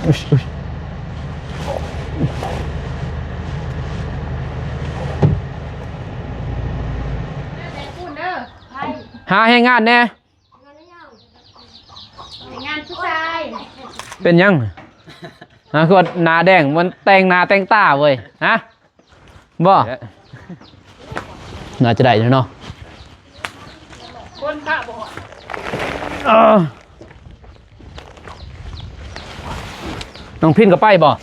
ອຸ້ຍ ອຸ້ຍ ຫາແຮງງານແດ່. ແຮງງານຜູ້ຊາຍ. ເປັນຫຍັງ? ຮະ ຄືວ່າໜ້າແດງ ມັນແຕ່ງໜ້າແຕ່ງຕາເວີຍ ຮະ? ບໍ່ ໜ້າຈະໄດ້ຢູ່ເນາະ ຄົນພະບໍ່ຮອດ. ເອີ ນ້ອງພິນກໍໄປບໍ່?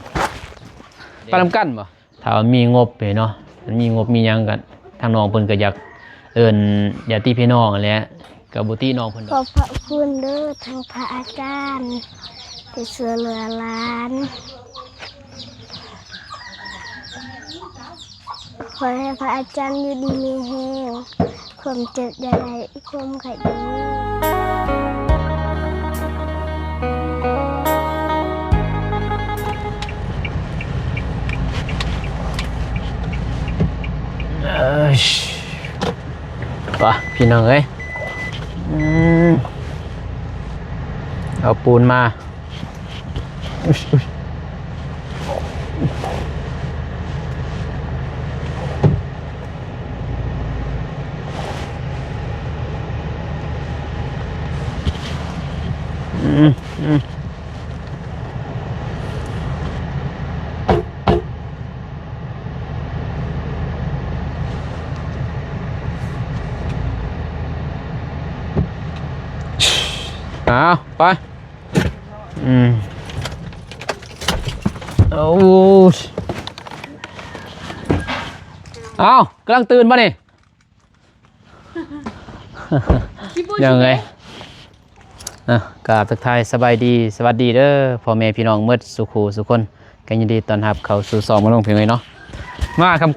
ໄປນຳກັນບໍ່? ຖ້າວ່າມີງົບເດເນາະ ມັນມີງົບມີຫຍັງກໍ ທາງນ້ອງເພິ່ນກໍຢາກເອີ້ນຍາດຕິພີ່ນ້ອງຫັ້ນແຫຼະ ກໍບໍ່ຕິນ້ອງເພິ່ນດອກ. ຂອບພະຄຸນເດີ ທັງພະອາຈານທີ່ຊ່ວຍເຫຼືອຫຼານ. ຂໍໃຫ້ພະອາຈານຢູ່ດີມີແຮງ, ຄວາມເຈັບຢ່າໄດ້, ຄວາມໄຂ້ຢ່າມີ. ເອີຍ ປະ ພີ່ນ້ອງເອີຍ ອືມ ເອົາປູນມາ. ອືມ ອືມ ເອົາ ໄປ. ອືມ ໂອ້ຍ ເອົ້າ ກຳລັງຕື່ນບໍ່ນີ້? ຍັງໄງ? ອ່ະ ກາບທັກທາຍສະບາຍດີ ສະຫວັດດີເດີ ພໍ່ແມ່ພີ່ນ້ອງໝົດສູ່ຄູ່ສູ່ຄົນ ກໍຍິນດີຕ້ອນຮັບເຂົ້າສູ່ຊ່ອງມາລຸງ ພີ່ນ້ອງເອີຍເນາະ. ມາຄ່ຳ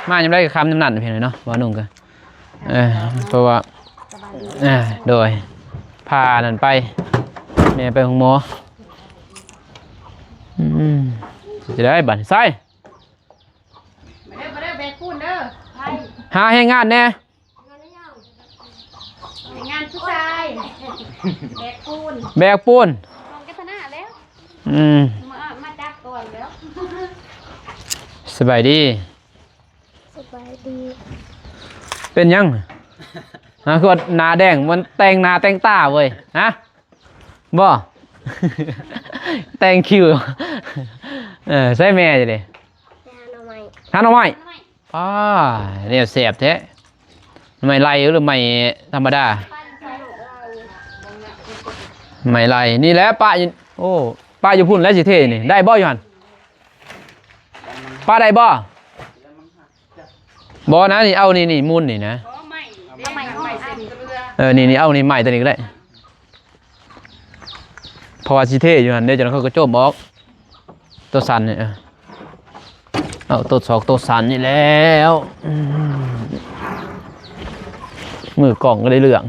ໆ ມາຍາມໃດກໍຄ່ຳຍາມນັ້ນ ພີ່ນ້ອງເອີຍເນາະ ມາລຸງກໍ ເອີ ເພາະວ່າ ສະບາຍດີ ເອີ ໂດຍ ພານັ້ນໄປ ແມ່ໄປໂຮງໝໍ. ອືມ ຊິໄດ້ບັດນີ້ ໃສ່ ມາເດີ ມາເດີ ແບກປູນເດີ ໄປ ຫາແຮງງານແດ່ ແຮງງານຜູ້ຊາຍ ແບກປູນ ແບກປູນ ນ້ອງກັດທະນາແລ້ວ ອືມ ມາ ມາຈັບກ່ອນແລ້ວ. ສະບາຍດີ ສະບາຍດີ ເປັນຫຍັງ? ຮະ ຄືວ່າໜ້າແດງ ມັນແຕ່ງໜ້າແຕ່ງຕາເວີຍ ຮະ? ບໍ່ ແຕ່ງຄິວ ເອີ ໃສ່ແມ່ຢູ່ເດ ໄປຫາໜໍ່ໄມ້ ຫາໜໍ່ໄມ້ ປ້າ ແນວແຊບແທ້ ໜໍ່ໄມ້ໄລ່ຫຼືໄມ້ທຳມະດາ? ໄມ້ໄລ່ ນີ້ແຫຼະປະຢູ່ ໂອ້ ປະຢູ່ພຸ້ນແຫຼະ ຊິເທນີ້ ໄດ້ບໍ່ຢູ່ຫັ້ນ? ປະໄດ້ບໍ່? ບໍ່ນະ ນີ້ເອົານີ້ ນີ້ມູນນີ້ນະ ເອີ ນີ້ ນີ້ເອົານີ້ໄມ້ຕົວນີ້ກໍໄດ້ ເພາະວ່າຊິເທຢູ່ຫັ້ນເດ້ ຈັ່ງນັ້ນເຂົາກໍໂຈມອອກ ໂຕສັ້ນນີ້ ເອີ ເອົາໂຕສອກໂຕສັ້ນນີ້ແລ້ວ ອືມ ມືກ້ອງກໍໄດ້ເລື່ອງ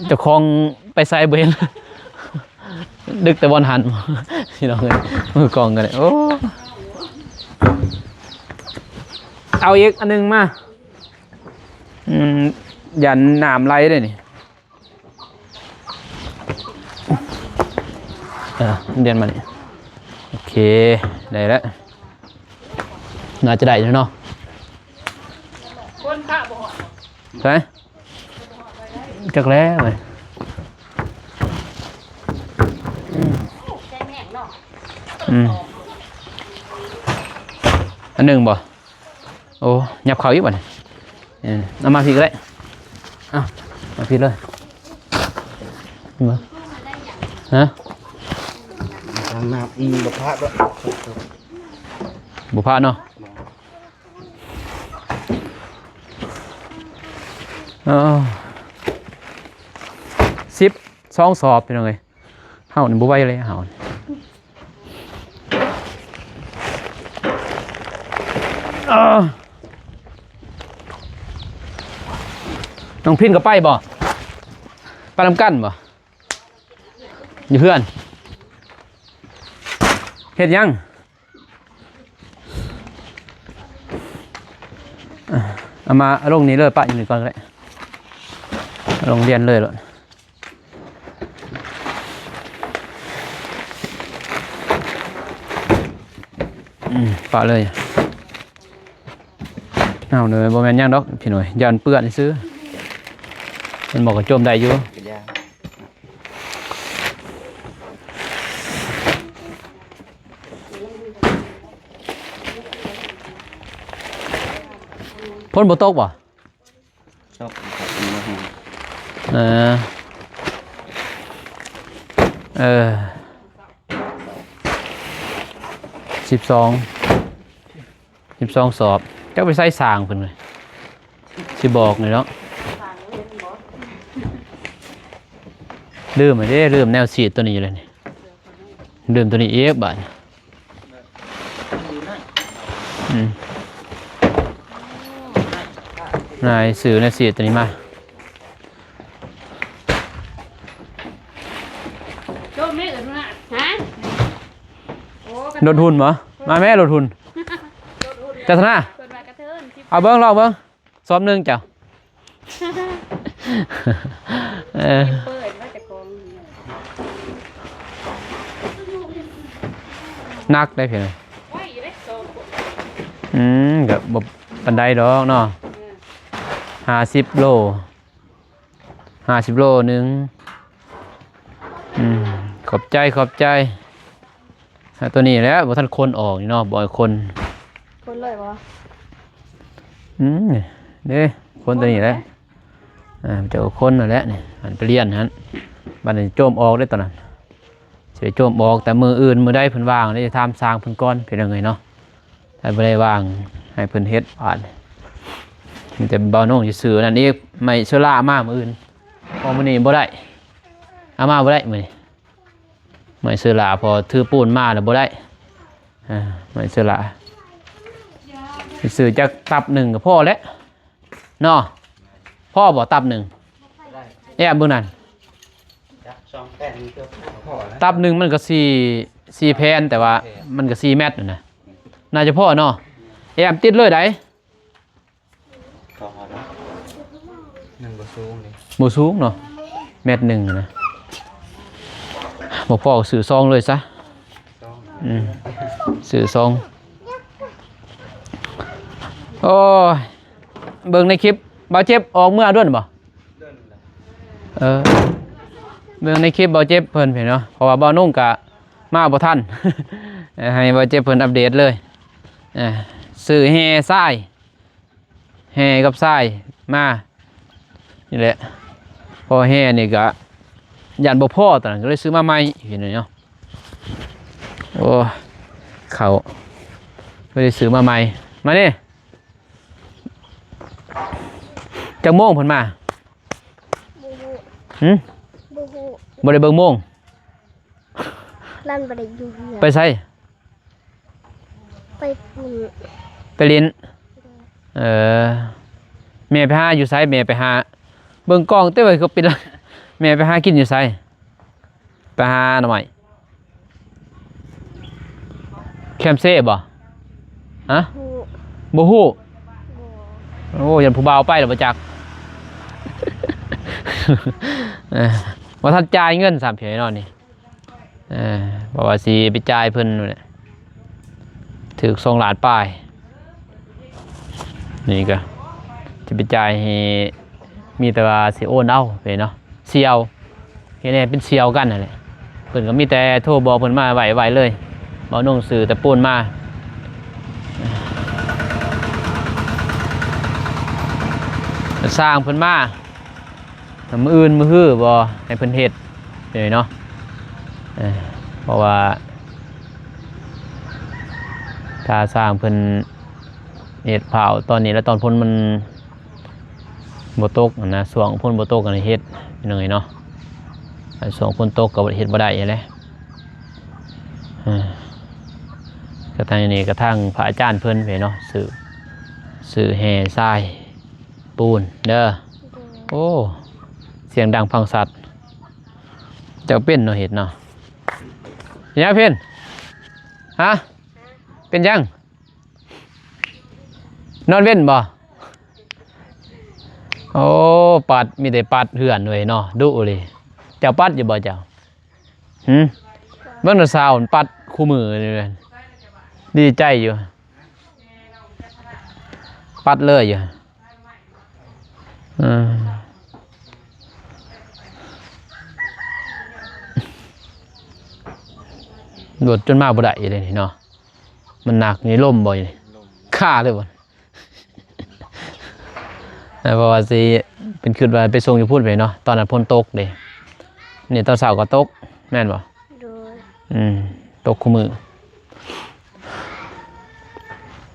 ເຈົ້າຂອງໄປໃສບໍ່ເຫັນ ດຶກແຕ່ບ່ອນຫັ້ນ ພີ່ນ້ອງເອີຍ ມືກ້ອງກໍໄດ້ ໂອ້ ເອົາອີກອັນໜຶ່ງມາ ອືມ ຢ້ານນ້ຳໄຫຼເດ້ນີ້ ເອີ ເດີນມານີ້ ໂອເຄ ໄດ້ແລ້ວ ໜ້າຈະໄດ້ຢູ່ເນາະ ຄົນພະບໍ່ຮອດ ໃສ ຈັກແລ້ວເວີຍ ອືມ ອັນໜຶ່ງບໍ່? ໂອ້ ຫຍັບເຂົ້າອີກບັດນີ້ ເອີ ເອົາມາພີ້ກໍໄດ້ ເອົາ ມາພີ້ເລີຍ ຮະ ທາງນ້ຳ ອືມ ບໍ່ພາດດອກ ບໍ່ພາດເນາະ ເອີ ສິບສອງສອບ ພີ່ນ້ອງເອີຍ ເຮົານີ້ບໍ່ໄຫວແລ້ວ ເຮົາ ເອີ ນ້ອງພິນກໍໄປບໍ່? ໄປນຳກັນບໍ່? ຢູ່ເຮືອນ ເຮັດຫຍັງ? ເອົາມາ ເອົາລົງນີ້ເລີຍ ປະຢູ່ນີ້ກ່ອນກໍໄດ້ ເອົາລົງລຽນເລີຍໂລດ. ອືມ ປະເລີຍ. ເອົາເດີ ບໍ່ແມ່ນຫຍັງດອກພີ່ນ້ອງ ຢ້ານເປື້ອນຊື່. ມັນບໍ່ກະໂຈມໄດ້ຢູ່. ຝົນບໍ່ຕົກບໍ່? ເອີ ເອີ ສິບສອງ ສິບສອງສອບ. ຈັກໄປໃສສ້າງເພິ່ນ ຊິບອກນີ້ເນາະ. ລືມເດ້ ລືມແນວສີດໂຕນີ້ຢູ່ເລີຍນີ້. ລືມໂຕນີ້ອີກບາດນີ້. ອືມ ນາຍຊື້ແນວສີດໂຕນີ້ມາ. ໂຈມແມ່ເອີ້ນວ່າ ຮະ? ໂອ້ ລົດຫຸ່ນບໍ່? ມາແມ່ລົດຫຸ່ນ. ຈັດສະນາ ເພິ່ນວ່າກະເທີນ ເອົາເບິ່ງ ລອງເບິ່ງ. ສອບໜຶ່ງເຈົ້າ. ເອີ ເປີດວ່າຈະກອງ ໜັກໄດ໋ພີ່ນ້ອງ. ໄວຢູ່ເດ້ສອງຄົນ. ອືມ ກະບໍ່ປານໃດດອກເນາະ. ເອີ ຫ້າສິບໂລ ຫ້າສິບໂລໜຶ່ງ. ອືມ ຂອບໃຈ ຂອບໃຈ. ໂຕນີ້ແຫຼະບໍ່ທັນຄົນອອກນີ້ເນາະ ບໍ່ໃຫ້ຄົນ. ຄົນເລີຍບໍ່? ອືມ ເດ້ ຄົນໂຕນີ້ແຫຼະ. ເອີ ເຈົ້າຄົນນັ້ນແຫຼະນີ້ ຫັ້ນໄປລຽນຫັ້ນ. ບາດນີ້ໂຈມອອກເດ້ຕອນນັ້ນ. ຊິໄປໂຈມອອກແຕ່ມື້ອື່ນ ມື້ໃດເພິ່ນວ່າງ ໄດ້ຖາມຊ່າງເພິ່ນກ່ອນ ເປັນຫຍັງເອີຍເນາະ. ຖ້າບໍ່ໄດ້ວ່າງໃຫ້ເພິ່ນເຮັດບາດນີ້. ມີແຕ່ບ່າວນົງຊິຊື້ອັນນັ້ນອີກ ໄມ້ເຊື້ອລາມາມື້ອື່ນ ເພາະມື້ນີ້ບໍ່ໄດ້ ເອົາມາບໍ່ໄດ້ມື້ນີ້. ໄມ້ເຊື້ອລາ ເພາະຖືປູນມາແລ້ວບໍ່ໄດ້. ເອີ ໄມ້ເຊື້ອລາ ຊິຊື້ຈັກຕັບໜຶ່ງກະພໍແລ້ວເນາະ. ພໍບໍ່ຕັບໜຶ່ງ? ແອບເບິ່ງນັ້ນ ຈັກສອງແຜ່ນ ພໍແລ້ວ. ຕັບໜຶ່ງມັນກະສີ່ ສີ່ແຜ່ນ ແຕ່ວ່າມັນກະສີ່ແມັດຫັ້ນນະ ໜ້າຈະພໍເນາະ. ແອບຕິດເລີຍໃດ. ມັນບໍ່ສູງເດ້ ບໍ່ສູງເນາະ ແມັດໜຶ່ງນະ. ບໍ່ພໍກະຊື້ຊອງເລີຍຊະ. ອືມ ຊື້ຊອງ. ໂອ້ຍ ເບິ່ງໃນຄລິບ ບ່າວເຈັບອອກເມືອດົນບໍ່? ເອີ ເບິ່ງໃນຄລິບບ່າວເຈັບເພິ່ນເນາະ ເພາະວ່າບ່າວນຸ່ງກະມາບໍ່ທັນ. ໃຫ້ບ່າວເຈັບເພິ່ນອັບເດດເລີຍ. ຊື້ແຮ່ຊາຍ ແຮ່ກັບຊາຍມານີ້ແຫຼະ ເພາະແຮ່ນີ້ກະຢ້ານບໍ່ພໍ ຕອນນັ້ນກະເລີຍຊື້ມາໃໝ່ ເຫັນເນາະ. ໂອ້ ເຂົ້າ ກະເລີຍຊື້ມາໃໝ່. ມານີ້ ຈັກໂມງເພິ່ນມາ? ບໍ່ຮູ້ ຫື? ບໍ່ຮູ້ ບໍ່ໄດ້ເບິ່ງໂມງ. ລາວບໍ່ໄດ້ຢູ່ເຮືອນ ໄປໃສ? ໄປຫຼິ້ນ ໄປຫຼິ້ນ. ເອີ ແມ່ໄປຫາຢູ່ໃສ? ແມ່ໄປຫາເບິ່ງກ້ອງເຕີ ວ່າຄືເປັນ ແມ່ໄປຫາກິນຢູ່ໃສ? ໄປຫາໜໍ່ໄມ້ ແຄມເຊບໍ່? ຮະ? ບໍ່ຮູ້ ບໍ່ຮູ້. ບໍ່ ໂອ້ ຢ້ານຜູ້ບ່າວໄປແລ້ວບໍ່ຈັກ. ເອີ ບໍ່ທັນຈ່າຍເງິນຊ້ຳ ພີ່ນ້ອງນີ້. ເອີ ເພາະວ່າຊິໄປຈ່າຍເພິ່ນແຫຼະ ຖືກສອງລ້ານປາຍ. ນີ້ກະຊິໄປຈ່າຍໃຫ້ ມີແຕ່ວ່າຊິໂອນເອົາເດ້ເນາະ ສ່ຽວ ເຮັດໃຫ້ເປັນສ່ຽວກັນຫັ້ນແຫຼະ. ເພິ່ນກະມີແຕ່ໂທບອກເພິ່ນມາໄວ້ ໄວ້ເລີຍ. ບ່າວນຸ່ງຊື້ແຕ່ປູນມາ ຊ່າງເພິ່ນມາ ມື້ອື່ນມື້ຮືບໍ່ໃຫ້ເພິ່ນເຮັດເດ້ເນາະ. ເອີ ເພາະວ່າ ຖ້າຊ່າງເພິ່ນເຮັດພ້າວຕອນນີ້ ແລະຕອນຝົນມັນບໍ່ຕົກຫັ້ນນະ ຊ່ວງຝົນບໍ່ຕົກຫັ້ນເຮັດ ພີ່ນ້ອງເອີຍເນາະ. ຊ່ວງຝົນຕົກກະເຮັດບໍ່ໄດ້ຫັ້ນແຫຼະ. ເອີ ກະທາງນີ້ກະທາງພະອາຈານເພິ່ນເນາະ ຊື້ ຊື້ແຮ່ຊາຍ ປູນເດີ. ໂອ້ ສຽງດັງຟັງຊັດ. ເຈົ້າເປັນເນາະເຮັດເນາະ. ເປັນຫຍັງເພັນ? ຮະ? ເປັນຫຍັງ? ນອນເວັນບໍ່? ໂອ້ ປັດ ມີແຕ່ປັດເຮືອນເວີຍເນາະ ດຸເລີຍ. ເຈົ້າປັດຢູ່ບໍ່ເຈົ້າ? ຫື? ເບິ່ງນະ ຊາວມັນປັດຄູ່ມື້ນີ້. ດີໃຈຢູ່ ປັດເລີຍຢູ່. ເອີ ລົດຈົນມາບໍ່ໄດ້ເດນີ້ເນາະ ມັນໜັກນີ້. ລົ້ມບໍ່ນີ້? ລົ້ມ ຄາເລີຍບໍ່? ເອີ ເພາະວ່າຊິເປັນ ຄິດວ່າໄປສົ່ງຢູ່ພຸ້ນໄປເນາະ ຕອນນັ້ນຝົນຕົກເດ້. ນີ້ຕອນເຊົ້າກໍຕົກແມ່ນບໍ່? ໂດຍ ອືມ ຕົກຄູ່ມື້.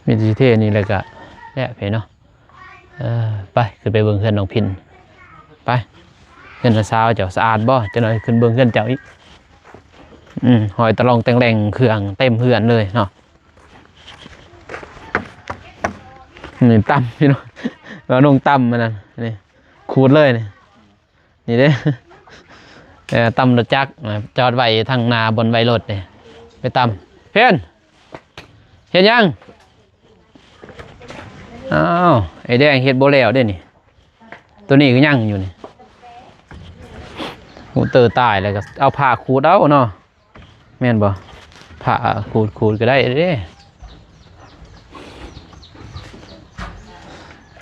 ມີແຕ່ຊິເທນີ້ແລ້ວກະແລ້ວໄປເນາະ. ເອີ ໄປ ຂຶ້ນໄປເບິ່ງເຮືອນນ້ອງພິນ ໄປ. ເຮືອນນ້າສາວເຈົ້າສະອາດບໍ່? ຈັກໜ່ອຍຂຶ້ນເບິ່ງເຮືອນເຈົ້າອີກ. ອືມ ຮອຍຕະຫຼອງແຕ່ງແຫຼງ ເຄື່ອງເຕັມເຮືອນເລີຍເນາະ. ນີ້ຕຳພີ່ນ້ອງ ວ່ານ້ອງຕຳອັນນັ້ນ ນີ້ ຂູດເລີຍນີ້. ນີ້ເດ້ ເອີ ຕຳລົດຈັກ ຈອດໄວ້ທາງໜ້າບ່ອນໄວ້ລົດນີ້ ໄປຕຳ. ເພັນ ເຮັດຫຍັງ? ອ້າວ ໄອ້ແດງເຮັດບໍ່ແລ້ວເດ້ນີ້ ໂຕນີ້ກໍຍັງຢູ່ນີ້. ໂອ້ ເຕີຕາຍແລ້ວກໍເອົາຜ້າຂູດເອົາເນາະ ແມ່ນບໍ່? ຜ້າຂູດ ຂູດກໍໄດ້ເດ້.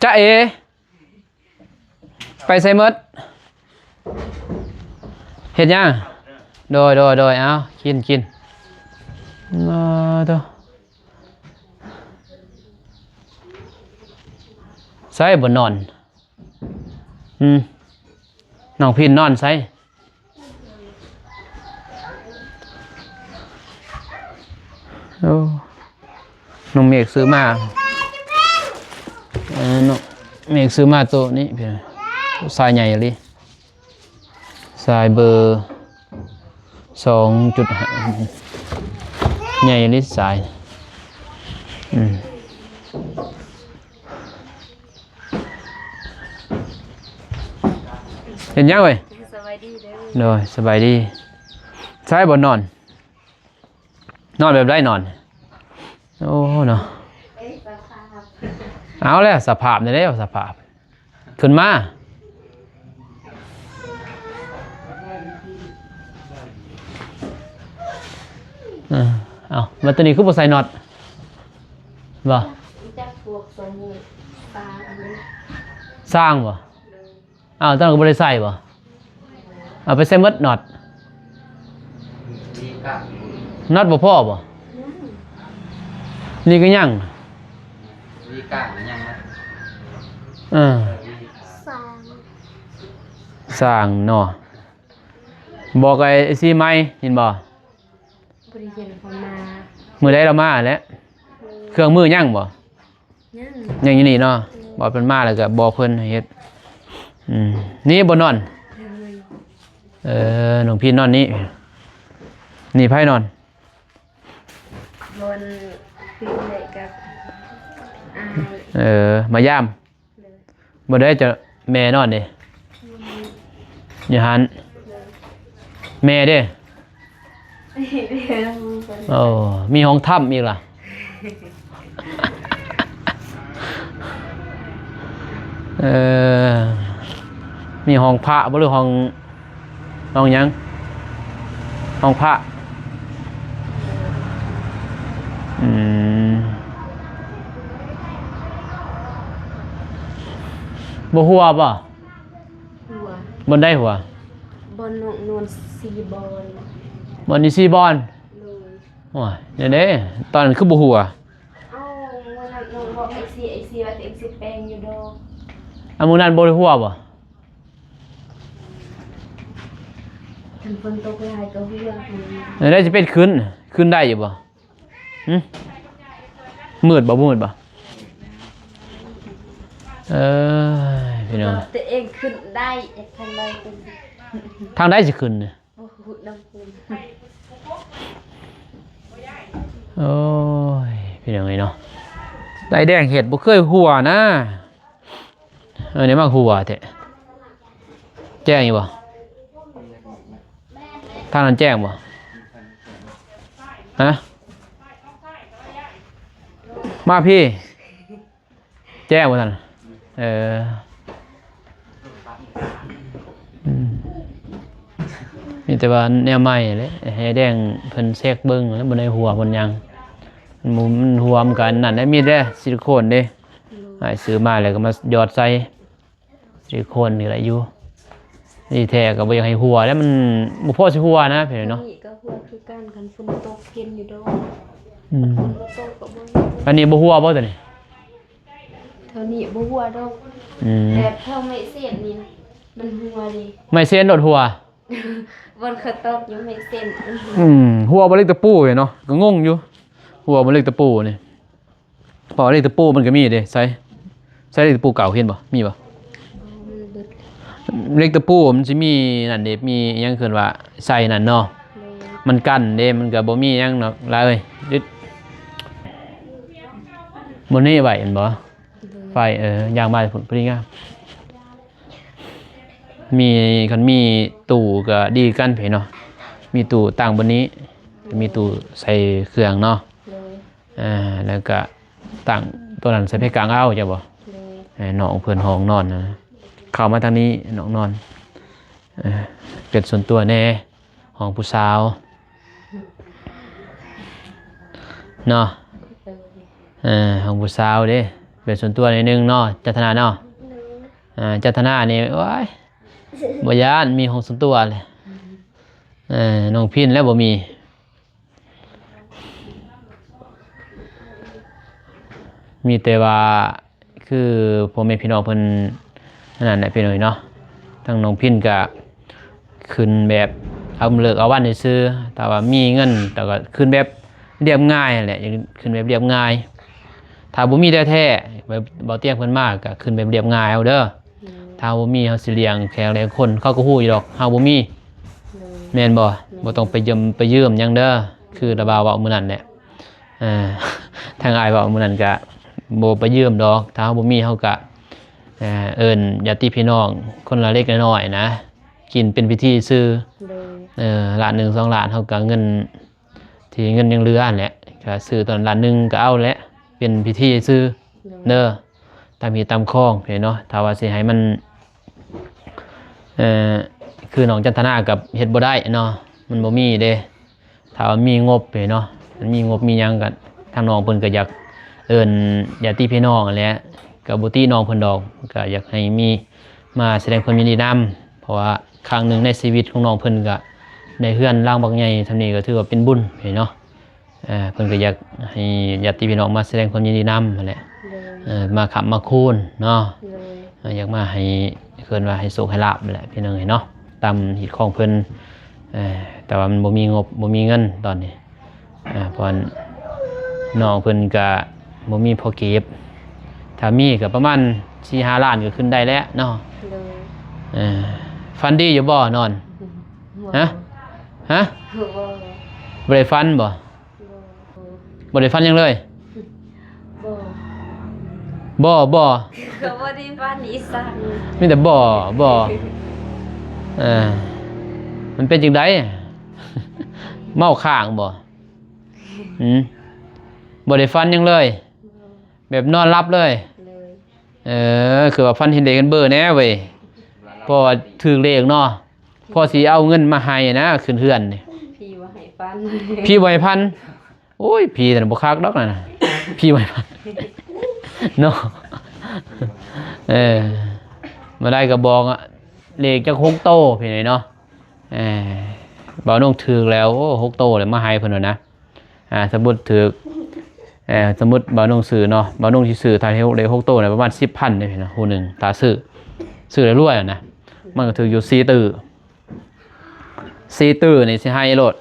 ຈ໊ະເອ ໄປໃສໝົດ? ເຮັດຫຍັງ? ໂດຍ ໂດຍ ໂດຍ ເອົາ ກິນ ກິນ. ເອີ ໂຕ ໃສບ່ອນນອນ? ອືມ ນ້ອງພິນນອນໃສ? ໂອ້ ນ້ອງເມກຊື້ມາ ເອີ ນ້ອງເມກຊື້ມາໂຕນີ້ ສາຍໃຫຍ່ອີ່ຫຼີ ສາຍເບີສອງຈຸດຫ້າ ໃຫຍ່ອີ່ຫຼີສາຍ. ອືມ ເຮັດຫຍັງເວີຍ? ສະບາຍດີເດີ. ໂດຍ ສະບາຍດີ. ໃສບ່ອນນອນ? ນອນແບບໃດນອນ? ໂອ້ ເນາະ ເອົາແລ້ວ ສະພາບນີ້ແຫຼະ ສະພາບ. ຂຶ້ນມາ. ເອີ ເອົາ ບັດໂຕນີ້ຄືບໍ່ໃສ່ນັອດ? ບໍ່ ຈັກພວກສອງມື ຊ່າງບໍ່? ເອົາ ຕອນນັ້ນກໍບໍ່ໄດ້ໃສ່ບໍ່? ເອົາໄປໃສ່ໝົດນັອດ? ນັອດບໍ່ພໍບໍ່? ນີ້ກໍຍັງ ເອີ ຊ່າງ ຊ່າງເນາະ. ບອກໄອ້ຊີໃໝ່ ເຫັນບໍ່? ບໍ່ໄດ້ເຫັນເຂົາມາ. ມື້ໃດລາວມາແຫຼະ? ເຄື່ອງມືຍັງບໍ່? ຍັງ ຍັງຢູ່ນີ້ເນາະ. ອືມ ບອກເພິ່ນມາແລ້ວກໍບອກເພິ່ນໃຫ້ເຮັດ. ອືມ ນີ້ບ່ອນນອນ? ໂດຍ ເອີ ນ້ອງພີນນອນນີ້. ນີ້ໃຜນອນ? ບ່ອນປີເລັກກັບອ້າຍ. ເອີ ມາຢາມ. ໂດຍ ບໍ່ໄດ້ ເຈົ້າແມ່ນອນເດ້? ຢູ່ຫັ້ນ. ໂດຍ ແມ່ເດ້? ໂອ້ ມີຫ້ອງຖ້ຳອີກລະ. ເອີ ມີຫ້ອງພະບໍ່ ຫຼືຫ້ອງ ຫ້ອງຫຍັງ? ຫ້ອງພະ. ອືມ ບໍ່ຮົ່ວບໍ່? ຮົ່ວ. ບ່ອນໃດຮົ່ວ? ບ່ອນນ້ອງນອນສີ່ບ່ອນ. ບ່ອນນີ້ສີ່ບ່ອນ? ໂດຍ. ໂອ້ຍ ແນວໃດ ຕອນນັ້ນຄືບໍ່ຮົ່ວ? ເອົ້າ ມື້ນັ້ນນ້ອງບອກເອັຟຊີ ເອັຟຊີວ່າຕົວເອງຊິແປງຢູ່ດອກ. ອາ ມື້ນັ້ນບໍ່ໄດ້ຮົ່ວບໍ່? ຄັນຝົນຕົກຫຼາຍກໍຮົ່ວ. ແນວໃດຊິເປັນຄືນ ຄືນໄດ້ຢູ່ບໍ່? ຫຶ ມືດບໍ່? ມືດບໍ່? ເອີ ພີ່ນ້ອງ ຕົວເອງຂຶ້ນໄດ້ ທາງໃດເປັນ ທາງໃດຊິຂຶ້ນນີ້? ບໍ່ຮູ້ນຳເພິ່ນ. ໂອ້ຍ ພີ່ນ້ອງເອີຍເນາະ ໄດ້ແດງເຮັດບໍ່ເຄີຍຮົ່ວນະ. ເອີ ນີ້ມັກຮົ່ວແທ້. ແຈ້ງຢູ່ບໍ່? ທາງນັ້ນແຈ້ງບໍ່? ຮະ? ມາພີ້. ແຈ້ງບໍ່ທັນ? ເອີ ອືມ ມີແຕ່ວ່າແນວໃໝ່ແຫຼະ ໃຫ້ແດງເພິ່ນເຊັກເບິ່ງແລ້ວ ບໍ່ໄດ້ຮົ່ວບໍ່ຫຍັງ. ມັນ ມັນຮົ່ວ ມັນກະອັນນັ້ນແຫຼະ ມີແຕ່ຊິລິໂຄນເດ້. ໂດຍ ອ້າຍຊື້ມາແລ້ວກໍມາຢອດໃສ່ ຊິລິໂຄນນີ້ແຫຼະຢູ່. ນີ້ແທ້ກໍບໍ່ຢາກໃຫ້ຮົ່ວແລ້ວ ມັນບໍ່ພໍຊິຮົ່ວນະ ພີ່ນ້ອງເນາະ. ນີ້ກໍຮົ່ວຄືກັນ ຄັນຝົນຕົກເຫັນຢູ່ດອກ. ອືມ ຄັນຝົນບໍ່ຕົກກໍບໍ່ຮົ່ວ. ອັນນີ້ບໍ່ຮົ່ວບໍ່ຕົວນີ້? ເທົ່ານີ້ບໍ່ຮົ່ວດອກ. ອືມ ແຕ່ເທົ່າໄມ້ເສນນີ້ນະ ມັນຮົ່ວເດ້. ໄມ້ເສນໂລດຮົ່ວ. ບ່ອນເຂົາຕອກຢູ່ໄມ້ເສນ. ອືມ ຮົ່ວບໍ່ເຫຼັກຕະປູເນາະ ກໍງົງຢູ່ ຮົ່ວບໍ່ເຫຼັກຕະປູນີ້. ເພາະເຫຼັກຕະປູມັນກໍມີເດ້ ໃສ່ ໃສ່ເຫຼັກຕະປູເກົ່າ ເຫັນບໍ່? ມີບໍ່? ເຫຼັກຕະປູມັນຊິມີນັ້ນເດ້ ມີຫຍັງເອີ້ນວ່າໃສ່ນັ້ນເນາະ. ໂດຍ ມັນກັນເດ້ ມັນກໍບໍ່ມີຫຍັງດອກຫຼາຍເອີຍ. ບໍ່ນີ້ໄວ້ແມ່ນບໍ່? ໂດຍ ໄຟ ເອີ ຍ່າງມາພຸ້ນ ພໍດີງາມ. ມີ ຄັນມີຕູ້ກໍດີຄືກັນເພເນາະ ມີຕູ້ຕັ້ງບ່ອນນີ້ ມີຕູ້ໃສ່ເຄື່ອງເນາະ. ໂດຍ ອ່າ ແລ້ວກໍຕັ້ງໂຕນັ້ນໃສ່ເພກາງເອົາ ເຈົ້າບໍ່? ໂດຍ ເອີ ນ້ອງເພິ່ນຫ້ອງນອນນະ ເຂົ້າມາທາງນີ້ນ້ອງນອນ ເອີ ເປັນສ່ວນຕົວແດ່ ຫ້ອງຜູ້ສາວເນາະ. ໂດຍ ເອີ ຫ້ອງຜູ້ສາວເດ້ ເປັນສ່ວນຕົວໜ້ອຍໜຶ່ງເນາະ ຈັນທະນາເນາະ. ໂດຍ ອ່າ ຈັນທະນານີ້ ໂອ້ຍ ບໍ່ຢ້ານ ມີຫ້ອງສ່ວນຕົວແຫຼະ. ເອີ ນ້ອງພິນແລ້ວບໍ່ມີ ມີແຕ່ວ່າ ຄືພໍ່ແມ່ພີ່ນ້ອງເພິ່ນ ອັນນັ້ນແຫຼະພີ່ນ້ອງເນາະ. ທາງນ້ອງພິນກະຂຶ້ນແບບເອົາເລີກເອົາວັນຊື່ໆ ຖ້າວ່າມີເງິນ ແຕ່ກໍຂຶ້ນແບບລຽບງ່າຍຫັ້ນແຫຼະ ຂຶ້ນແບບລຽບງ່າຍ. ຖ້າບໍ່ມີແທ້ໆ ເບົາຕຽງເພິ່ນມາກໍຂຶ້ນແບບລຽບງ່າຍເອົາເດີ. ໂດຍ ຖ້າເຮົາບໍ່ມີ ເຮົາຊິລ້ຽງແຂກລ້ຽງຄົນ ເຂົາກໍຮູ້ຢູ່ດອກເຮົາບໍ່ມີ. ໂດຍ ແມ່ນບໍ່? ແມ່ນ ບໍ່ຕ້ອງໄປຢືມ ໄປຢືມຫຍັງເດີ ຄືລະບ່າວເວົ້າມື້ນັ້ນແຫຼະ. ເອີ ທາງອ້າຍເວົ້າມື້ນັ້ນກະບໍ່ໄປຢືມດອກ ຖ້າເຮົາບໍ່ມີເຮົາກະ ເອີ ເອີ້ນຍາດຕິພີ່ນ້ອງຄົນລະເລັກລະນ້ອຍນະ ກິນເປັນພິທີຊື່. ໂດຍ ເອີ ລ້ານໜຶ່ງ ສອງລ້ານ ເຮົາກະເງິນ ທີ່ເງິນຍັງເຫຼືອຫັ້ນແຫຼະ ກະຊື້ຕອນລ້ານໜຶ່ງກະເອົາແຫຼະ ເປັນພິທີຊື່. ໂດຍ ເດີ ຕາມຮີດຕາມຄອງເນາະ. ຖ້າວ່າຊິໃຫ້ມັນ ເອີ ຄືນ້ອງຈັນທະນາກໍເຮັດບໍ່ໄດ້ເນາະ ມັນບໍ່ມີເດ້. ຖ້າວ່າມີງົບເນາະ ມັນມີງົບມີຫຍັງກໍທາງນ້ອງເພິ່ນກໍຢາກເອີ້ນຍາດຕິພີ່ນ້ອງຫັ້ນແຫຼະ ກໍບໍ່ຕິນ້ອງເພິ່ນດອກ ກໍຢາກໃຫ້ມີມາສະແດງຄວາມຍິນດີນຳ ເພາະວ່າຄັ້ງໜຶ່ງໃນຊີວິດຂອງນ້ອງເພິ່ນກໍໄດ້ເຮືອນຫຼັງບັກໃຫຍ່ສ່ຳນີ້ ກໍຖືວ່າເປັນບຸນເນາະ. ເອີ ເພິ່ນກໍຢາກໃຫ້ຍາດຕິພີ່ນ້ອງມາສະແດງຄວາມຍິນດີນຳຫັ້ນແຫຼະ. ໂດຍ ເອີ ມາຄ້ຳມາຄູນເນາະ. ໂດຍ ເອີ ຢາກມາໃຫ້ ເອີ້ນວ່າໃຫ້ໂຊກໃຫ້ລາບຫັ້ນແຫຼະພີ່ນ້ອງເອີຍເນາະ ຕາມຮີດຄອງເພິ່ນ. ເອີ ແຕ່ວ່າມັນບໍ່ມີງົບ ບໍ່ມີເງິນຕອນນີ້ ເອີ ເພາະນ້ອງເພິ່ນກະບໍ່ມີພໍເກັບ ຖ້າມີກະປະມານສີ່ຫ້າລ້ານກໍຂຶ້ນໄດ້ແລ້ວເນາະ. ໂດຍ ເອີ ຝັນດີຢູ່ບໍ່ນອນ? ບໍ່ ຮະ? ບໍ່ ບໍ່ໄດ້ຝັນບໍ່? ບໍ່ ບໍ່ໄດ້ຝັນຫຍັງເລີຍ? ບໍ່ ບໍ່ ບໍ່ ກໍບໍ່ໄດ້ຝັນອີ່ສັງ ມີແຕ່ບໍ່ ບໍ່. ເອີ ມັນເປັນຈັ່ງໃດ? ເມົາຄ້າງບໍ່? ຫືມ? ບໍ່ໄດ້ຝັນຫຍັງເລີຍ? ແບບນອນຫຼັບເລີຍ? ເລີຍ ເອີ ຄືວ່າຝັນເຫັນເລກເຫັນເບີແດ່ເວີຍ ເພາະວ່າຖືກເລກເນາະ. ພໍຊິເອົາເງິນມາໃຫ້ນະ ຂຶ້ນເຮືອນນີ້ ຜີບໍ່ໃຫ້ຝັນ ຜີບໍ່ໃຫ້ຝັນ. ໂອ້ຍ ຜີນັ້ນບໍ່ຄັກດອກນັ້ນນະ ຜີບໍ່ໃຫ້ຝັນເນາະ. ເອີ ມາໄດ້ກໍບອກເລກຈັກຫົກໂຕພີ່ນ້ອງເນາະ. ເອີ ບ່າວນົງຖືກແລ້ວ ໂອ້ ຫົກໂຕແລ້ວ ມາໃຫ້ເພິ່ນວ່ານະ. ອ່າ ສົມມຸດຖືກ ເອີ ສົມມຸດບ່າວນົງຊື້ເນາະ ບ່າວນົງຊິຊື້ ຖ້າໃຫ້ໄດ້ຫົກໂຕນະ ປະມານສິບພັນເດ້ພີ່ນ້ອງ ຜູ້ໜຶ່ງ ຖ້າຊື້ ຊື້ແລ້ວລວຍນະ. ມັນກໍຖືກຢູ່ສີ່ຕື້ ສີ່ຕື້ນີ້ຊິໃຫ້ໂລດ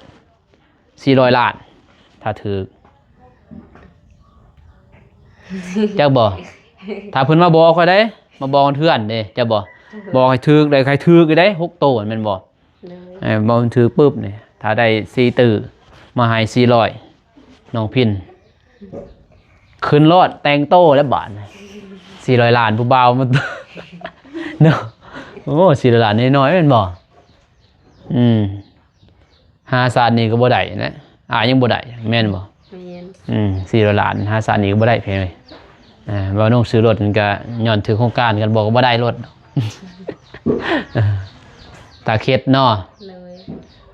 ສີ່ຮ້ອຍລ້ານ ຖ້າຖືກ ຈັກບໍ່? ຖ້າເພິ່ນມາບອກຂ້ອຍເດ້ ມາບອກເທື່ອນເດ້ ຈັກບໍ່? ບອກໃຫ້ຖືກ ໄດ້ໃຫ້ຖືກຢູ່ເດ້ ຫົກໂຕແມ່ນບໍ່? ໂດຍ ເອີ ບໍ່ຖືກປຶບນີ້ ຖ້າໄດ້ສີ່ຕື້ ມາໃຫ້ສີ່ຮ້ອຍ ນ້ອງພິນ ຂຶ້ນໂລດ ແຕ່ງໂຕແລ້ວບາດນີ້ ສີ່ຮ້ອຍລ້ານ ຜູ້ບ່າວມາເນາະ. ໂອ້ ສີ່ຮ້ອຍລ້ານນ້ອຍໆແມ່ນບໍ່? ອືມ ຫາຊາດນີ້ກໍບໍ່ໄດ້ນະ ອາຍັງບໍ່ໄດ້ແມ່ນບໍ່? ແມ່ນ ອືມ ສີ່ຮ້ອຍລ້ານ ຫາຊາດນີ້ກໍບໍ່ໄດ້ເພເອີຍ. ອ່າ ບ່າວນົງຊື້ລົດນີ້ກໍຍ້ອນຖືກໂຄງການ ຄັນບໍ່ກໍບໍ່ໄດ້ລົດດອກ ຕາເຂັດເນາະ. ໂດຍ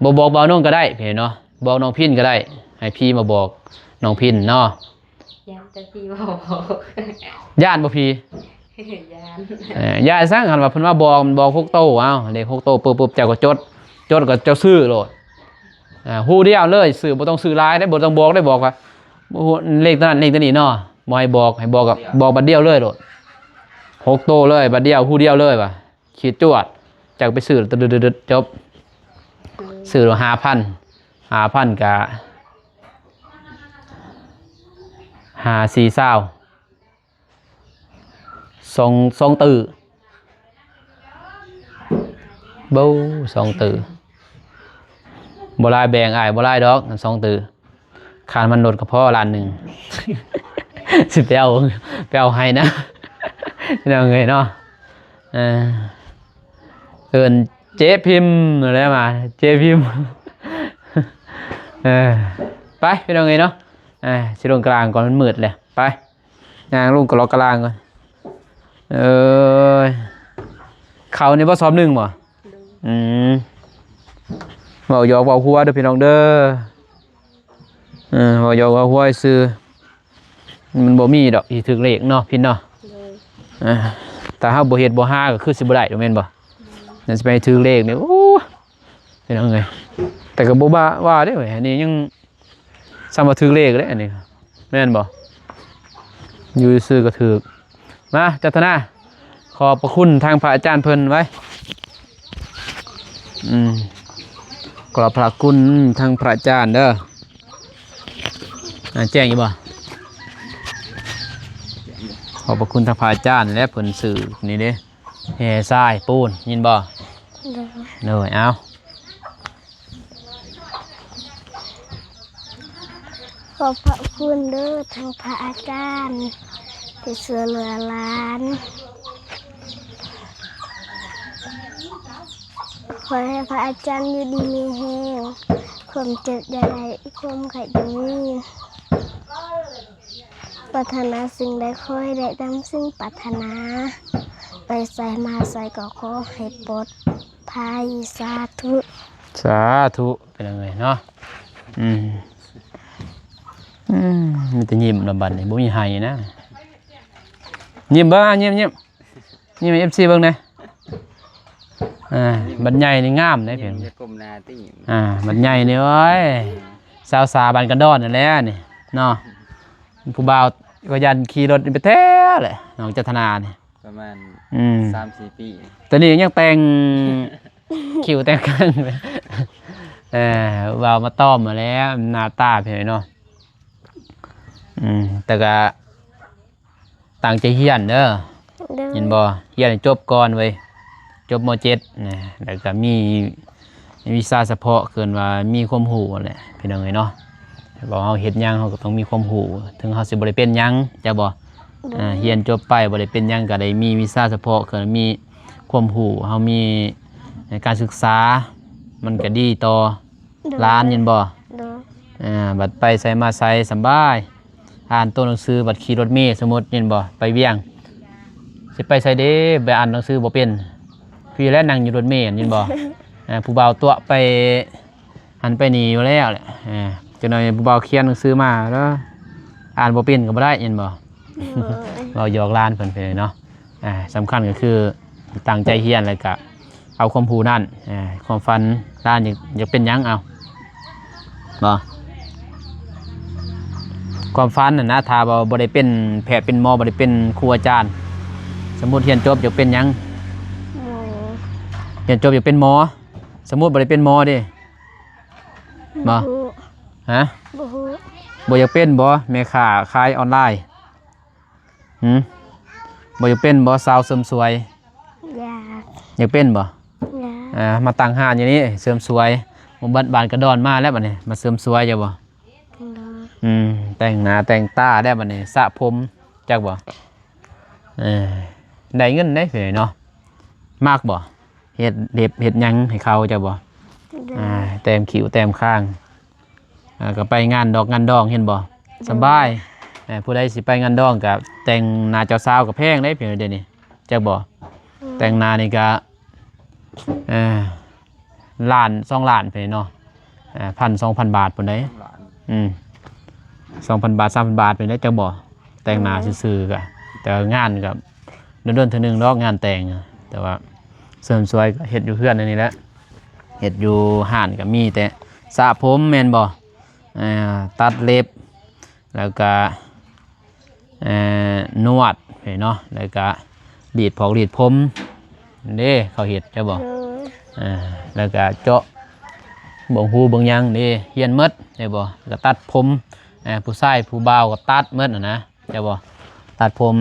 ບໍ່ບອກບ່າວນົງກໍໄດ້ເພເນາະ ບອກນ້ອງພິນກໍໄດ້ ໃຫ້ຜີມາບອກ ນ້ອງພິນເນາະ. ຢ້ານແຕ່ຜີບໍ່ບອກ. ຢ້ານບໍ່ຜີ? ຢ້ານ. ເອີ ຢ້ານສັງ ຄັນວ່າເພິ່ນມາບອກ ມັນບອກຫົກໂຕ ເອົ້າ ເລກຫົກໂຕປຶບໆ ເຈົ້າກໍຈົດ ຈົດກໍເຈົ້າຊື້ໂລດ. ອ່າ ຮູ້ດຽວເລີຍ ຊື້ ບໍ່ຕ້ອງຊື້ຫຼາຍເດ້ ບໍ່ຕ້ອງບອກເດ້ ບອກວ່າ ເລກຕົວນັ້ນ ເລກຕົວນີ້ເນາະ ບໍ່ໃຫ້ບອກ ໃຫ້ບອກກໍບອກບັດດຽວເລີຍໂລດ. ຫົກໂຕເລີຍ ບັດດຽວ ຮູ້ດຽວເລີຍວ່າ ຂີດຈວດ ຈັກໄປຊື້ ຕຶດໆ ຈົບ. ອືມ ຊື້ໂລດ ຫ້າພັນ ຫ້າພັນກະ ຫ້າສີ່ຊາວ ສອງ ສອງຕື້ ເບົາ ສອງຕື້ ບໍ່ຫຼາຍ ແບ່ງອ້າຍບໍ່ຫຼາຍດອກ ສອງຕື້. ຄ່ານ້ຳມັນລົດກໍພໍລ້ານໜຶ່ງ ຊິໄປເອົາ ໄປເອົາໃຫ້ນະ ພີ່ນ້ອງເອີຍເນາະ. ເອີ ເອີ້ນເຈພິມແລ້ວມາ ເຈພິມ. ເອີ ໄປພີ່ນ້ອງເອີຍເນາະ. ເອີ ຊິລົງກະລາງກ່ອນ ມັນມືດແລ້ວ. ໄປ ຍ່າງລົງກະລອກກະລາງກ່ອນ. ເອີຍ ເຂົ້ານີ້ບໍ່ ສອບໜຶ່ງບໍ່? ໂດຍ. ອືມ ເວົ້າຢອກເວົ້າຫົວເດີພີ່ນ້ອງເດີ. ເອີ ເວົ້າຢອກເວົ້າຫົວຊື່ ມັນບໍ່ມີດອກທີ່ຖືກເລກເນາະ ພິນເນາະ. ໂດຍ. ເອີ ຖ້າເຮົາບໍ່ເຮັດບໍ່ຫາກໍຄືຊິບໍ່ໄດ້ດອກ ແມ່ນບໍ່? ໂດຍ. ນັ້ນຊິໄປຖືກເລກນີ້ ໂອ້ ພີ່ນ້ອງເອີຍ ແຕ່ກໍບໍ່ວ່າ ວ່າເດ້ເວີຍ ອັນນີ້ຍັງ ສ່ຳວ່າຖືກເລກເດ້ ອັນນີ້ ແມ່ນບໍ່? ຢູ່ຊື່ກໍຖືກ. ມາ ຈັດທະນາ ຂອບພະຄຸນທາງພະອາຈານເພິ່ນໄວ້. ອືມ ຂອບພະຄຸນທາງພະອາຈານເດີ. ອ່າ ແຈ້ງຢູ່ບໍ່? ຂອບພະຄຸນທາງພະອາຈານ ແລະ ເພິ່ນຊື້ນີ້ເດ້ ແຮ່ຊາຍປູນ ຍິນບໍ່? ໂດຍ. ໂດຍ ເອົາ ຂອບພະຄຸນເດີທາງພະອາຈານທີ່ຊ່ວຍເຫຼືອຫຼານ. ຂໍໃຫ້ພະອາຈານຢູ່ດີມີແຮງ, ຄວາມເຈັບຢ່າໄດ້, ຄວາມໄຂ້ຢ່າມີ. ປາດຖະໜາສິ່ງໃດຂໍໃຫ້ໄດ້ດັ່ງສິ່ງປາດຖະໜາ, ໄປໃສມາໃສກໍຂໍໃຫ້ປອດໄພ. ສາທຸ ສາທຸ ເປັນຫຍັງເລີຍເນາະ. ອືມ ອືມ ມີແຕ່ຍິ້ມລະບັດນີ້ ບໍ່ມີໄຫ້ນະ. ຍິ້ມເບິ່ງ ຍິ້ມ ຍິ້ມ ຍິ້ມໃຫ້ເອັຟຊີເບິ່ງແດ່. ອ່າ ບັດໃຫຍ່ນີ້ງາມເດ້ ເພິ່ນ ຢ່າກົ້ມໜ້າຕິ. ອ່າ ບັດໃຫຍ່ນີ້ ໂອ້ຍ ສາວສາບ້ານກະດອນນັ້ນແຫຼະນີ້ເນາະ. ຜູ້ບ່າວກໍຢ້ານຂີ່ລົດໄປແທ້ແຫຼະ ນ້ອງຈັດທະນານີ້. ປະມານ ອືມ ສາມສີ່ປີ. ຕອນນີ້ຍັງແຕ່ງຄິ້ວແຕ່ງຄາງ. ເອີ ວ່າມາຕ້ອມມາແລ້ວ ໜ້າຕາເພິ່ນເນາະ. ອືມ ແຕ່ກະຕັ້ງໃຈຮຽນເດີ. ໂດຍ. ເຫັນບໍ່? ຮຽນໃຫ້ຈົບກ່ອນເວີຍ. ຈົບ ມ.ເຈັດ ນະ ແລ້ວກະມີວິຊາສະເພາະ ເອີ້ນວ່າມີຄວາມຮູ້ຫັ້ນແຫຼະ ພີ່ນ້ອງເອີຍເນາະ. ເຮົາເຮັດຫຍັງເຮົາກໍຕ້ອງມີຄວາມຮູ້ ເຖິງເຮົາຊິບໍ່ໄດ້ເປັນຫຍັງ ຈັກບໍ່? ໂດຍ. ອ່າ ຮຽນຈົບໄປບໍ່ໄດ້ເປັນຫຍັງ ກໍໄດ້ມີວິຊາສະເພາະ ເອີ້ນມີຄວາມຮູ້ ເຮົາມີການສຶກສາ ມັນກໍດີຕໍ່ ໂດຍ ຫຼານ ເຫັນບໍ່? ໂດຍ. ອ່າ ບັດໄປໃສມາໃສສະບາຍ ອ່ານໂຕໜັງສື ບັດຂີ່ລົດເມ ສົມມຸດ ເຫັນບໍ່? ໄປວຽງ ຊິໄປໃສເດ້? ໄປອ່ານໜັງສືບໍ່ເປັນ ພີ້ແຫຼະນັ່ງຢູ່ລົດເມ ເຫັນບໍ່? ອ່າ ຜູ້ບ່າວຕົວະໄປຫັ້ນໄປນີ້ຢູ່ແລ້ວແຫຼະ. ອ່າ ຈັກໜ່ອຍຜູ້ບ່າວຂຽນໜັງສືມາແລ້ວ ອ່ານບໍ່ເປັນກໍບໍ່ໄດ້ ເຫັນບໍ່? ໂດຍ. ເວົ້າຢອກຫຼານເພິ່ນໄປເນາະ. ອ່າ ສຳຄັນກໍຄືຕັ້ງໃຈຮຽນ ແລ້ວກະເອົາຄວາມຮູ້ນັ້ນ. ອ່າ ຄວາມຝັນຫຼານຢາກ ຢາກເປັນຫຍັງ? ເອົາ ບໍ່ ຄວາມຝັນຫັ້ນນະ ຖ້າວ່າບໍ່ໄດ້ເປັນແພດເປັນໝໍ ບໍ່ໄດ້ເປັນຄູອາຈານ ສົມມຸດຮຽນຈົບຢາກເປັນຫຍັງ? ໝໍ. ຮຽນຈົບຢາກເປັນໝໍ ສົມມຸດບໍ່ໄດ້ເປັນໝໍເດ້? ບໍ່ ບໍ່ຮູ້. ຮະ? ບໍ່ຮູ້. ບໍ່ຢາກເປັນບໍ່ ແມ່ຄ້າຂາຍອອນລາຍ? ຫືມ ບໍ່ຢາກເປັນບໍ່ ສາວເສີມສວຍ? ຢາກ. ຢາກເປັນບໍ່? ຢາກ. ອ່າ ມາຕັ້ງຮ້ານຢູ່ນີ້ເສີມສວຍ ໝູ່ບ້ານກະດອນມາແລ້ວບັດນີ້ ມາເສີມສວຍຢູ່ບໍ່? ໂດຍ. ອືມ ແຕ່ງໜ້າແຕ່ງຕາແລ້ວບັດນີ້ ສະຜົມ ຈັກບໍ່? ເອີ ໄດ້ເງິນເດ້ເນາະ. ມັກບໍ່? ເຮັດເລັບເຮັດຫຍັງໃຫ້ເຂົາ ຈັກບໍ່? ໂດຍ. ອ່າ ແຕ້ມຄິ້ວແຕ້ມຄາງ ອ່າ ກໍໄປງານດອກງານດອງ ເຫັນບໍ່? ໂດຍ. ສະບາຍ. ເອີ ຜູ້ໃດຊິໄປງານດອງກໍແຕ່ງໜ້າເຈົ້າສາວກໍແພງເດ້ ດຽວນີ້ ຈັກບໍ່? ໂດຍ. ແຕ່ງໜ້ານີ້ກໍ ເອີ ລ້ານສອງລ້ານພຸ້ນເນາະ. ເອີ ພັນສອງພັນບາດພຸ້ນເດ້. ສອງລ້ານ. ອືມ. ສອງພັນບາດ ສາມພັນບາດ ໄປແລ້ວ ຈັກບໍ່? ແຕ່ງໜ້າຊື່ໆ ກະ ແຕ່ວ່າງານກະດົນໆ ເທື່ອໜຶ່ງດອກ ງານແຕ່ງ. ແຕ່ວ່າເສີມສວຍກະເຮັດຢູ່ເຮືອນອັນນີ້ແຫຼະ ເຮັດຢູ່ຮ້ານກະມີແຕ່ສະຜົມແມ່ນບໍ່? ເອີ ຕັດເລັບ ແລ້ວກະ ເອີ ນວດເນາະ ແລ້ວກະລີດຜອກລີດຜົມເດ້ ເຂົາເຮັດ ເຈົ້າບໍ່? ເອີ ແລ້ວກະເຈາະເບິ່ງຫູເບິ່ງຫຍັງເດ້ ຮຽນໝົດ ເຈົ້າບໍ່? ແລ້ວກະຕັດຜົມ ເອີ ຜູ້ຊາຍຜູ້ບ່າວກະຕັດໝົດຫັ້ນນະ ເຈົ້າບໍ່? ຕັດຜົມ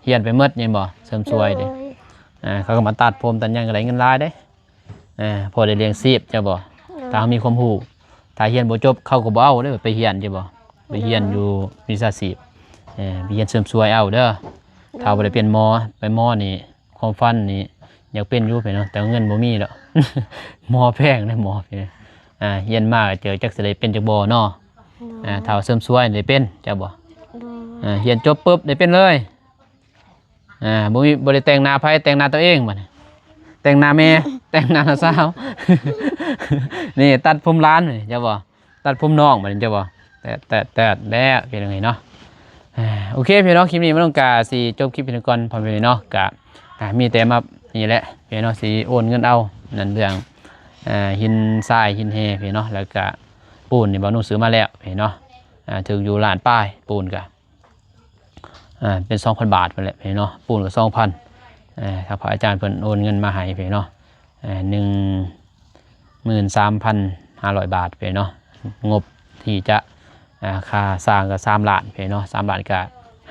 ຮຽນໄປໝົດແມ່ນບໍ່? ເສີມສວຍເດ້ ເອີ ເຂົາກະມາຕັດຜົມຕັດຫຍັງກະໄດ້ເງິນຫຼາຍເດ້. ເອີ ພໍໄດ້ລ້ຽງຊີບ ເຈົ້າບໍ່? ໂດຍ ຖ້າເຮົາມີຄວາມຮູ້ ຖ້າຮຽນບໍ່ຈົບ ເຂົາກະບໍ່ເອົາເດີ ໄປຮຽນ ເຈົ້າບໍ່? ໂດຍ ໄປຮຽນຢູ່ວິຊາຊີບ ເອີ ໄປຮຽນເສີມສວຍເອົາເດີ. ໂດຍ ຖ້າບໍ່ໄດ້ເປັນໝໍ ໄປໝໍນີ້ ຄວາມຝັນນີ້ຢາກເປັນຢູ່ ພີ່ນ້ອງ ແຕ່ວ່າເງິນບໍ່ມີດອກ ໝໍແພງເດ້ ໝໍ ພີ່ນ້ອງ. ອ່າ ຮຽນມາກະເຈີ ຈັກຊິໄດ້ເປັນຈັກບໍ່ເນາະ. ໂດຍ ອ່າ ຖ້າເສີມສວຍໄດ້ເປັນ ເຈົ້າບໍ່? ໂດຍ ອ່າ ຮຽນຈົບປຶບໄດ້ເປັນເລີຍ. ອ່າ ບໍ່ມີ ບໍ່ໄດ້ແຕ່ງໜ້າໃຜ ແຕ່ງໜ້າຕົວເອງບັດນີ້ ແຕ່ງໜ້າແມ່ ແຕ່ງໜ້ານ້າສາວ ນີ້ຕັດຜົມຫຼານນີ້ ເຈົ້າບໍ່? ຕັດຜົມນ້ອງບັດນີ້ ເຈົ້າບໍ່? ແຕະ ແຕະ ແຕະ ແລ້ວ ເປັນຈັ່ງໃດເນາະ? ໂອເຄ ພີ່ນ້ອງ ຄລິບນີ້ມານຳກະຊິຈົບຄລິບພຽງເທົ່ານີ້ກ່ອນ ພໍ່ແມ່ພີ່ນ້ອງເນາະ. ກະ ອ່າ ມີແຕ່ມານີ້ແຫຼະ ພີ່ນ້ອງ ຊິໂອນເງິນເອົາ ນັ້ນເລື່ອງ ອ່າ ຫີນຊາຍ ຫີນແຮ່ ພີ່ນ້ອງເນາະ. ແລ້ວກະປູນນີ້ ບ່າວນຸ່ງຊື້ມາແລ້ວ ພີ່ນ້ອງເນາະ ອ່າ ຖືກຢູ່ລ້ານປາຍ ປູນກະ ອ່າ ເປັນສອງພັນບາດພຸ້ນແຫຼະ ພີ່ນ້ອງເນາະ ປູນກະສອງພັນ. ອ່າ ທາງພະອາຈານເພິ່ນໂອນເງິນມາໃຫ້ ພີ່ນ້ອງເນາະ ອ່າ ໜຶ່ງໝື່ນສາມພັນຫ້າຮ້ອຍບາດ ພີ່ນ້ອງເນາະ. ງົບທີ່ຈະ ອ່າ ຄ່າສ້າງກະສາມລ້ານ ພີ່ນ້ອງເນາະ ສາມລ້ານກະ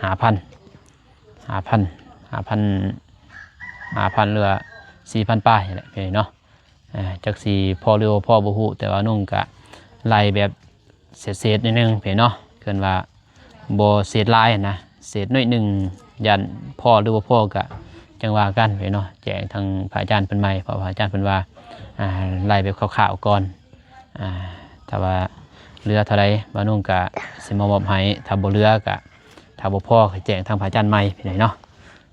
ຫ້າພັນ ຫ້າພັນ ຫ້າພັນ ຫ້າພັນ ຫຼືວ່າສີ່ພັນປາຍນີ້ແຫຼະ ພີ່ນ້ອງເນາະ. ອ່າ ຈັກຊິພໍຫຼືບໍ່ພໍບໍ່ຮູ້ ແຕ່ວ່ານຸ່ງກະໄລ່ແບບເສດໆ ໜ້ອຍໜຶ່ງ ພີ່ນ້ອງເນາະ ເອີ້ນວ່າບໍ່ເສດຫຼາຍຫັ້ນນະ ເສດໜ້ອຍໜຶ່ງ ຢ້ານພໍຫຼືບໍ່ພໍກະຈັ່ງວ່າກັນ ພີ່ນ້ອງເນາະ. ແຈ້ງທາງພະອາຈານເພິ່ນໃໝ່ ເພາະພະອາຈານເພິ່ນວ່າ ອ່າ ໄລ່ແບບຄ່າວໆກ່ອນ ອ່າ ຖ້າວ່າເຫຼືອເທົ່າໃດ ບ່າວນຸ່ງກະຊິມາມອບໃຫ້ ຖ້າບໍ່ເຫຼືອກະ ຖ້າບໍ່ພໍກະແຈ້ງທາງພະອາຈານໃໝ່ ພີ່ນ້ອງເນາະ.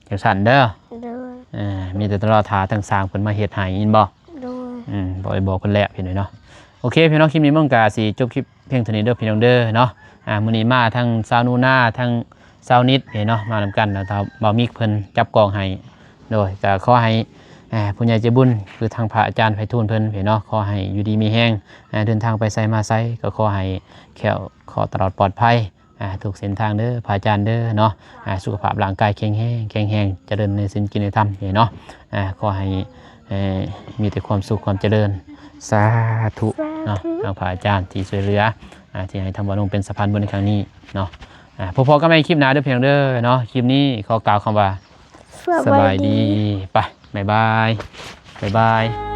ຈັ່ງຊັ້ນເດີ ໂດຍ ເອີ ມີແຕ່ລໍຖ້າທາງຊ່າງເພິ່ນມາເຮັດໃຫ້ ຍິນບໍ່? ໂດຍ ອືມ ບອກ ບອກເພິ່ນແລ້ວ ພີ່ນ້ອງເນາະ. ໂອເຄ ພີ່ນ້ອງ ຄລິບນີ້ມັນກະຊິຈົບຄລິບພຽງເທົ່ານີ້ເດີ ພີ່ນ້ອງເດີເນາະ. ອ່າ ມື້ນີ້ມາທັງສາວໜູນາ ທັງສາວນິດ ພີ່ນ້ອງເນາະ ມານຳກັນ ແລ້ວບ່າວມິກເພິ່ນຈັບກ້ອງໃຫ້. ໂດຍ ກະຂໍໃຫ້ ເອີ ຜູ້ໃຫຍ່ໃຈບຸນ ຄືທາງພະອາຈານໄພທູນເພິ່ນ ພີ່ນ້ອງເນາະ ຂໍໃຫ້ຢູ່ດີມີແຮງ ເດີນທາງໄປໃສມາໃສ ກະຂໍໃຫ້ແຄ້ວຄອດຕະຫຼອດປອດໄພ ອ່າ ທຸກເສັ້ນທາງເດີ ພະອາຈານເດີເນາະ. ອ່າ ສຸຂະພາບຮ່າງກາຍແຂງແຮງ ແຂງແຮງ ຈະເລີນໃນສິນກິນໃນທຳນີ້ເນາະ. ອ່າ ຂໍໃຫ້ ເອີ ມີແຕ່ຄວາມສຸກຄວາມຈະເລີນ ສາທຸເນາະ. ສາທຸ ທາງພະອາຈານທີ່ຊ່ວຍເຫຼືອ ອ່າ ທີ່ໃຫ້ທາງບ່າວນຸ່ງເປັນສະພານບຸນໃນຄັ້ງນີ້ເນາະ. ອ່າ ພົບກັນໃໝ່ຄລິບໜ້າເດີ ພີ່ນ້ອງເດີເນາະ. ຄລິບນີ້ຂໍກ່າວຄຳວ່າ ສະບາຍດີ ສະບາຍດີ ໄປ ບາຍບາຍ ບາຍບາຍ.